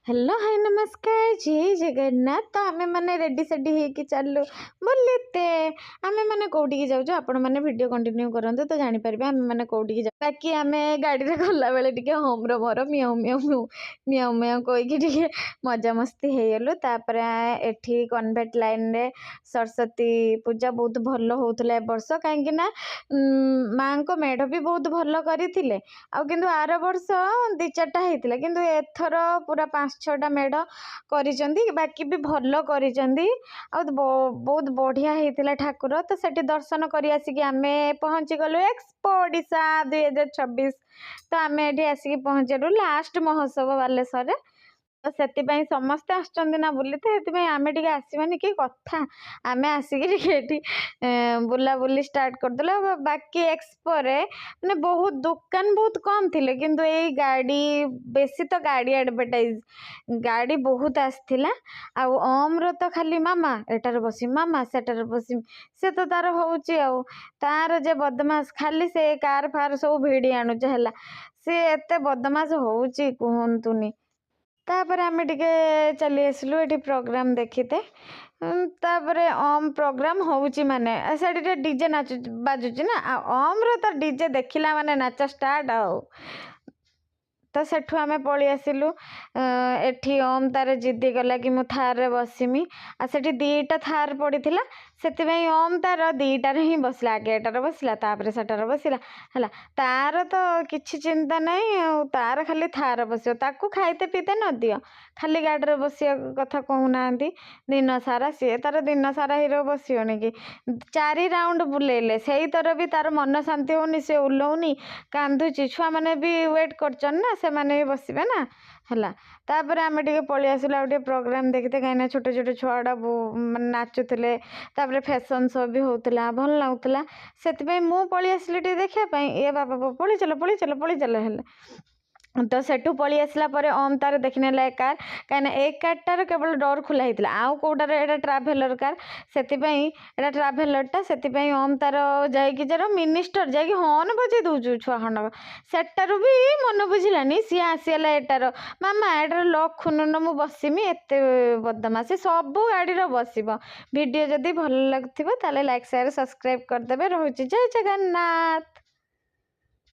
Hello, high, ନମସ୍କାର, ଜୟ ଜଗନ୍ନାଥ। ତ ଆମେମାନେ ରେଡ଼ି ସେଡ଼ି ହେଇକି ଚାଲୁ ବୁଲିତେ। ଆମେମାନେ କେଉଁଠିକି ଯାଉଛୁ, ଆପଣମାନେ ଭିଡ଼ିଓ କଣ୍ଟିନ୍ୟୁ କରନ୍ତୁ ତ ଜାଣିପାରିବେ ଆମେମାନେ କେଉଁଠିକି ଯାଉ। ବାକି ଆମେ ଗାଡ଼ିରେ ଗଲାବେଳେ ଟିକେ ହୋମ୍ର ମୋର ମିଆଁଉ ମିଆଁଉ ମିଆଁଉ ମିଆଁଉ କହିକି ଟିକେ ମଜାମସ୍ତି ହେଇଗଲୁ। ତାପରେ ଏଠି କନଭେଣ୍ଟ ଲାଇନ୍ରେ ସରସ୍ୱତୀ ପୂଜା ବହୁତ ଭଲ ହେଉଥିଲା ଏ ବର୍ଷ, କାହିଁକି ନା ମାଆଙ୍କ ମେଢ଼ ବି ବହୁତ ଭଲ କରିଥିଲେ। ଆଉ କିନ୍ତୁ ଆର ବର୍ଷ 2 4ଟା ହେଇଥିଲା, କିନ୍ତୁ ଏଥର ପୁରା 5 6ଟା ମେଢ଼ କରିଛନ୍ତି, ବାକି ବି ଭଲ କରିଛନ୍ତି ଆଉ ବହୁତ ବଢ଼ିଆ ହେଇଥିଲା ଠାକୁର। ତ ସେଠି ଦର୍ଶନ କରି ଆସିକି ଆମେ ପହଞ୍ଚିଗଲୁ ଏକ୍ସପୋ ଓଡ଼ିଶା 2026। ତ ଆମେ ଏଠି ଆସିକି ପହଞ୍ଚିଲୁ ଲାଷ୍ଟ ମହୋତ୍ସବ ବାଲେଶ୍ୱରରେ, ତ ସେଥିପାଇଁ ସମସ୍ତେ ଆସୁଛନ୍ତି ନା ବୁଲି, ତ ସେଥିପାଇଁ ଆମେ ଟିକେ ଆସିବାନି କି କଥା। ଆମେ ଆସିକି ଟିକେ ଏଠି ବୁଲାବୁଲି ଷ୍ଟାର୍ଟ କରିଦେଲୁ। ଆଉ ବାକି ଏକ୍ସପୋରେ ମାନେ ବହୁତ ଦୋକାନ ବହୁତ କମ୍ ଥିଲେ, କିନ୍ତୁ ଏଇ ଗାଡ଼ି ବେଶୀ, ତ ଗାଡ଼ି ଆଡ଼ଭର୍ଟାଇଜ୍ ଗାଡ଼ି ବହୁତ ଆସିଥିଲା। ଆଉ ଓମ୍ର ତ ଖାଲି ମାମା ଏଟାରେ ବସିବି, ମାମା ସେଟାରେ ବସିବି, ସେ ତ ତାର ହେଉଛି। ଆଉ ତାର ଯେ ବଦମାସ, ଖାଲି ସେ କାର୍ ଫାର୍ ସବୁ ଭିଡ଼ି ଆଣୁଛି ହେଲା, ସିଏ ଏତେ ବଦମାସ ହେଉଛି କୁହନ୍ତୁନି। ତାପରେ ଆମେ ଟିକେ ଚାଲି ଆସିଲୁ ଏଠି ପ୍ରୋଗ୍ରାମ୍ ଦେଖିତେ। ତାପରେ ଓମ୍ ପ୍ରୋଗ୍ରାମ୍ ହେଉଛି, ମାନେ ସେଠି ଟିକେ ଡିଜେ ନାଚୁ ବାଜୁଛି ନା, ଆଉ ଓମ୍ର ତ ଡିଜେ ଦେଖିଲା ମାନେ ନାଚ ଷ୍ଟାର୍ଟ। ଆଉ ତ ସେଠୁ ଆମେ ପଳେଇ ଆସିଲୁ ଏଠି। ଓମ୍ ତାର ଜିଦି କଲା କି ମୁଁ ଥାର୍ରେ ବସିମି, ଆଉ ସେଠି 2ଟା ଥାର୍ ପଡ଼ିଥିଲା, ସେଥିପାଇଁ ଓମ୍ ତାର 2ଟାରେ ହିଁ ବସିଲା। ଆଗେ ଏଟାରେ ବସିଲା, ତାପରେ ସେଟାରେ ବସିଲା ହେଲା। ତାର ତ କିଛି ଚିନ୍ତା ନାହିଁ, ଆଉ ତାର ଖାଲି ଥାର୍ରେ ବସିବ। ତାକୁ ଖାଇତେ ପିଇତେ ନ ଦିଅ, ଖାଲି ଗାଡ଼ିରେ ବସିବା କଥା କହୁନାହାନ୍ତି ଦିନ ସାରା। ସିଏ ତାର ଦିନ ସାରା ହିରୋ ବସିବନି କି? 4 ରାଉଣ୍ଡ ବୁଲେଇଲେ ସେଇଥର ବି ତାର ମନ ଶାନ୍ତି ହେଉନି, ସେ ଓହ୍ଲଉନି, କାନ୍ଦୁଛି। ଛୁଆମାନେ ବି ୱେଟ୍ କରିଛନ୍ତି ନା, ସେମାନେ ବି ବସିବେ ନା ହେଲା। ତାପରେ ଆମେ ଟିକେ ପଳେଇ ଆସିଲୁ ଆଉ ଟିକେ ପ୍ରୋଗ୍ରାମ୍ ଦେଖିତେ, କାହିଁକିନା ଛୋଟ ଛୋଟ ଛୁଆଗୁଡ଼ା ମାନେ ନାଚୁଥିଲେ, ତାପରେ ଫ୍ୟାସନ୍ ଶୋ ବି ହେଉଥିଲା, ଭଲ ଲାଗୁଥିଲା। ସେଥିପାଇଁ ମୁଁ ପଳେଇ ଆସିଲି ଟିକେ ଦେଖିବା ପାଇଁ। ଏ ବାବା, ପଳେଇ ଚାଲ, ପଳେଇ ଚାଲ, ପଳେଇ ଚାଲ ହେଲେ। ତ ସେଠୁ ପଳେଇ ଆସିଲା ପରେ ଓମ୍ ତାର ଦେଖିନେଲା ଏ କାର୍, କାହିଁକିନା ଏ କାର୍ଟାର କେବଳ ଡୋର୍ ଖୋଲା ହେଇଥିଲା, ଆଉ କେଉଁଟାର ଏଇଟା ଟ୍ରାଭେଲର୍ କାର୍, ସେଥିପାଇଁ ଏଇଟା ଟ୍ରାଭେଲର୍ଟା। ସେଥିପାଇଁ ଓମ୍ ତାର ଯାଇକି ଯାର ମିନିଷ୍ଟର ଯାଇକି ହର୍ନ ବଜେଇ ଦେଉଛୁ ଛୁଆ ଖଣ୍ଡକ, ସେଟାରୁ ବି ମନ ବୁଝିଲାନି, ସିଏ ଆସିଗଲା ଏଟାର, ମାମା ଏଟାର ଲକ୍ ଖୋଲୁନ, ମୁଁ ବସିମି। ଏତେ ବଦମାସି, ସବୁ ଗାଡ଼ିର ବସିବ। ଭିଡ଼ିଓ ଯଦି ଭଲ ଲାଗୁଥିବ ତାହେଲେ ଲାଇକ୍, ସେୟାର, ସବସ୍କ୍ରାଇବ୍ କରିଦେବେ। ରହୁଛି, ଜୟ ଜଗନ୍ନାଥ।